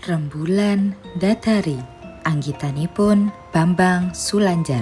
Rembulan Ndadari anggitanipun Bambang Sulanjar.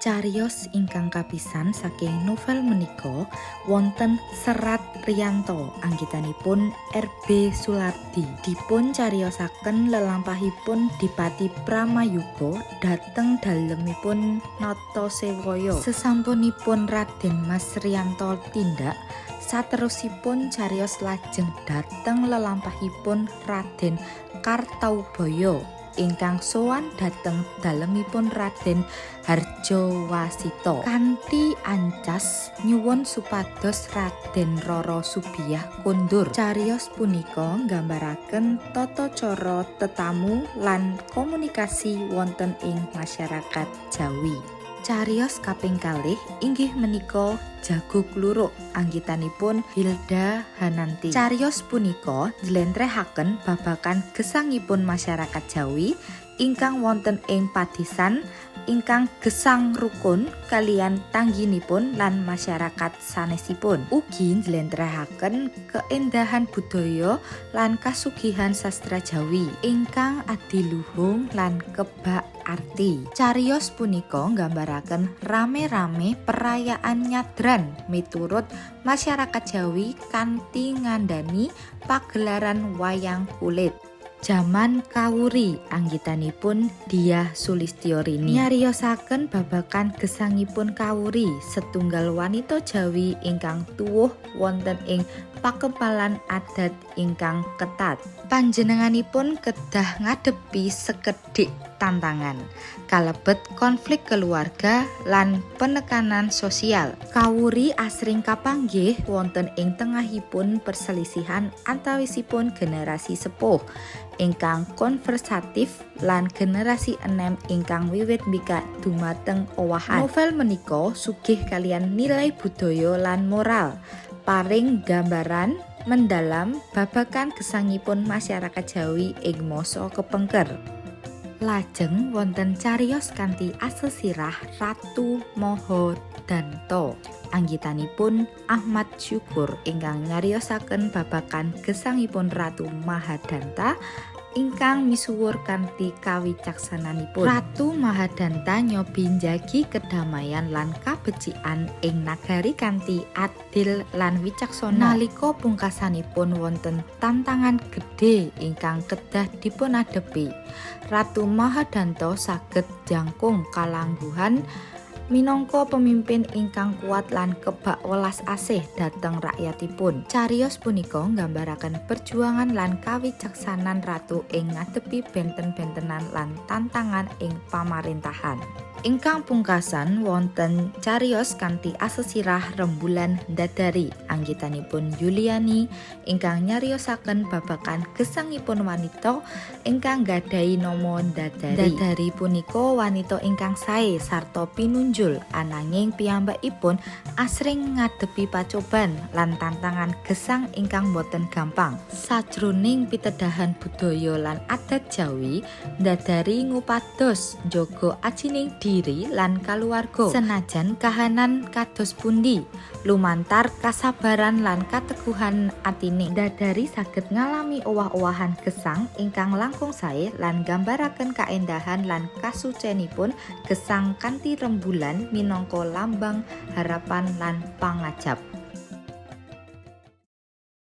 Cariyos ingkang kapisan saking novel menika wonten Serat Riyanto anggitanipun R.B. Sulardi. Dipun cariyosaken lelampahipun Dipati Pramayuga dhateng dalemipun Natasewaya. Sesampunipun Raden Mas Riyanto tindak, saterusipun cariyos lajeng dhateng lelampahipun Raden Kartaubaya ingkang sowan dhateng dalemipun Raden Harjawasita kanthi ancas nyuwun supados Raden Rara Subiyah kondur. Cariyos punika nggambaraken tata cara tetamu lan komunikasi wonten ing masyarakat Jawi. Cariyos kaping kalih inggih menika Jago Kluruk anggitanipun Hilda Hananti. Cariyos punika njlentrehaken babagan gesangipun masyarakat Jawi ingkang wonten ing padesan ingkang gesang rukun kaliyan tangginipun lan masyarakat sanesipun. Ugi njlentrehaken keindahan budaya lan kasugihan sastra Jawi ingkang adiluhung lan kebak arti. Cariyos punika nggambaraken rame-rame perayaan nyadran miturut masyarakat Jawi kanthi ngandani pagelaran wayang kulit. Jaman Kawuri anggitanipun Diah Sulistyorini nyariyosaken babagan gesangipun Kawuri, setunggal wanita Jawi ingkang tuwuh wonten ing pakepalan adat ingkang ketat. Panjenenganipun kedah ngadepi sekedhik tantangan kalebet konflik keluarga lan penekanan sosial. Kawuri asring kapanggih wonten ing tengahipun perselisihan antawisipun generasi sepuh ingkang konservatif lan generasi enem ingkang wiwit mbikak dumateng owahan. Novel menika sugih kaliyan nilai budaya lan moral, paring gambaran mendalam babagan gesangipun masyarakat Jawi ing masa kepengker. Lajeng wonten cariyos kanthi asesirah Ratu Mahadanta anggitanipun Ahmad Syukur ingkang nyariyosaken babagan gesangipun Ratu Mahadanta ingkang misuwur kanthi kawicaksananipun. Ratu Mahadanta nyobi njagi kedamaian lan kabecikan ing nagari kanthi adil lan wicaksana. Nalika pungkasanipun wonten tantangan gedhe ingkang kedah dipunadepi, Ratu Mahadanta saged jangkung kalangguhan minangka pemimpin ingkang kuat lan kebak welas asih dhateng rakyatipun. Cariyos punika nggambaraken perjuangan lan kawicaksanan ratu ing ngadepi benten-bentenan lan tantangan ing pamarintahan. Ingkang pungkasan wonten cariyos kanthi asesirah Rembulan Ndadari anggitanipun Yuliani ingkang nyariyosaken babagan gesangipun wanita ingkang nggadahi nama Ndadari. Ndadari punika wanita ingkang sae sarta pinunjul, ananging piyambakipun asring ngadepi pacoban lan tantangan gesang ingkang boten gampang. Sajroning pitedahan budaya lan adat Jawi, Ndadari ngupados njaga ajining diri lan kaluwarga. Senajan kahanan kados pundi, lumantar kasabaran lan kateguhan atine, Ndadari saged ngalami owah-owahan gesang ingkang langkung sae lan nggambaraken kaendahan lan kasucenipun gesang kanthi rembulan minangka lambang harapan lan pangajap.